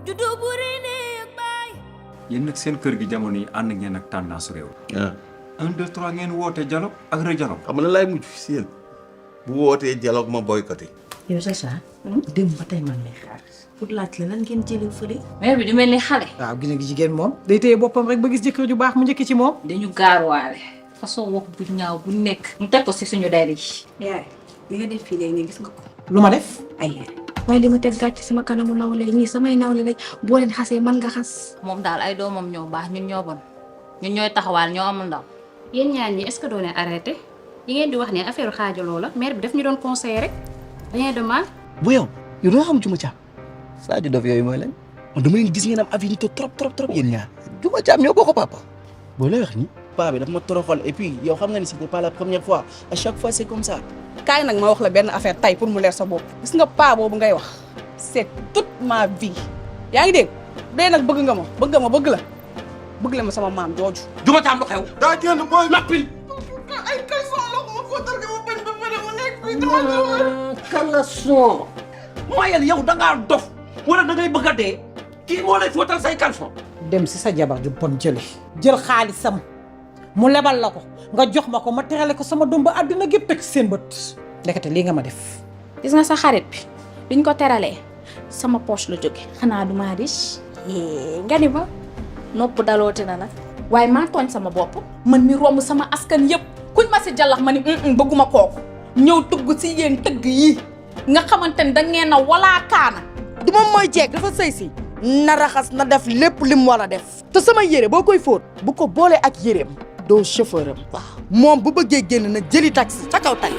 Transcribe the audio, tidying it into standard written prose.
juddu bu rëy néeg baay. yéen nag seen kër gi jamono yi ànd ngeen ak tendance réew. 1 2 3 ngeen woote dialogue ak re-dialogue. xam nga laay mujj si yéen bu wootee dialogue ma boycotté. yow Sacha. démb ba tey man lay xaar pour laaj la lan ngeen jëlee fële. mère bi du mel ni xale. waaw gis nga jigéen moom day téye boppam rek ba gis jëkkër ju baax mu njëkk ci moom. dañu gaaruwaale façon wax bu ñaaw bu nekk. mu teg ko si suñu der yi. yaay li nga def fii léegi nii gis nga ko. lu ma def. ay waaye li ma teg gàcc sama kanamu nawle ñii samay nawle lañ boo leen xasee man nga xas. moom daal ay doomam ñoo baax ñun ñoo bon ñun ñooy taxawaal ñoo amul ndaw. yéen ñaan ñi est-ce que doo leen arrêté yi ngeen di wax ne affaire xaajaloo la mère bi daf ñu doon conseiller rek rien de mal. bu yow doo xam Juma Caam Sadio dof yooyu mooy lan man dama leen gis ngeen am affinité trop yéen ñaar Juma Caam ñoo bokk papa boo lay wax ni paa bi daf ma toroxal et puis yow xam nga ni c'était pas la première fois à chaque fois c'est comme ça. kaay nag ma wax la benn affaire tay pour mu leer sa bopp gis nga paa boobu ngay wax c'est toute ma vie yaa ngi dégg dee nag bëgg nga ma bëgg la ma sama maam jooju. Juma Caam lu xew. daa génn booy nappil. ay caleçon la ko ma fóotal ko ma bañ ba pare mu nekk fii dama caleçon. mayel yow da ngaa dof wala da ngay bëgg a dee kii moo lay fóotal say caleçon. dem si sa jabar ju bon jële jël xaalisam mu lebal la ko nga jox ma ko ma terale ko sama doom ba àddina gépp teg seen bët ndekete lii nga ma def. gis nga sa xarit bi duñ ko teralee sama poche la jóge xanaa du maa riche nga ni ma nopp daloote na nag waaye maa tooñ sama bopp man mi romb sama askan yëpp kuñ ma si jàllax ma ni bëgguma kooku ñëw tugg si yéen tëgg yi nga xamante ni da ngeen a walaa kaana. du moom mooy jeeg dafa sëy si na raxas na def lépp li mu war a def te sama yére boo koy fóot bu ko boolee ak yéreem doo chauffeur am moom bu bëggee génn na jëli taxi ca kaw tali